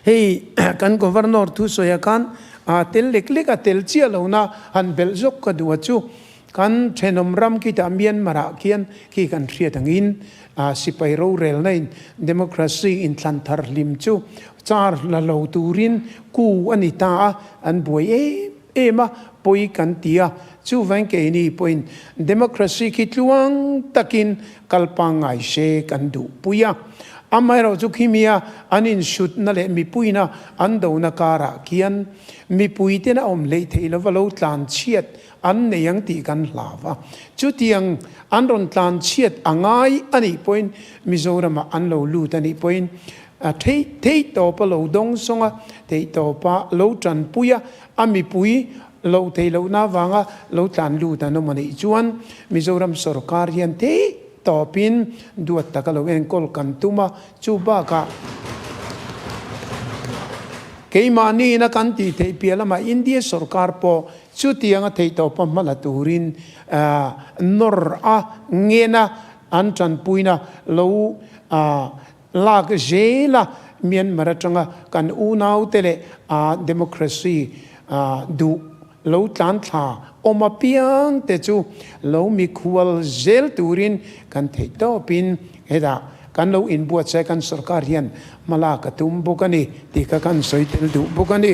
Hei kan Governor thusawiah khan tel lek lek a tel chiah lohna han belh zawk ka duh a chu. Kan thenawm ram khitah Myanmar ah khian khi kan hriat angin sipai rorelna in democracy inthlan thar hlim chu char la lo turin ku a ni ta a, an buai em em a, pawi kan ti a. Chuvang keini pawhin democracy khi tluang takin kal pangngai se kan duhpui a. Amaherawhchu khimia an insutna leh mipuina an dona karah khian mipuiten a awm hleih theih lova lo tlan chhiat an nei ang tih kan hlau a. Chutiang an rawn tlan chhiat a ngai a nih pawhin Mizoramah an lo lut a nih pawhin theih theih tawpa lo dawng sawng a, theih tawpa lo tanpui a, a mipui loh theih lohna avanga lo tlan lut an awm a nih chuan Mizoram sorkar hian theih tawpin duat taka lo enkawl kan tum a, chu bakah keimahniin a kan tih theih piah lamah India sorkar pawh chutianga theih tawpa hma la turin nawr a ngena an tanpuina lo lak zela Myanmar atanga kan unaute leh democracy duh lo tlan thla awm apiang te chu lo mikhual zel turin kan theih tawpin hetah kan lo inbuatsaih kan sorkar hian hma lak a tum bawk a ni tih kha kan sawi tel duh bawk a ni.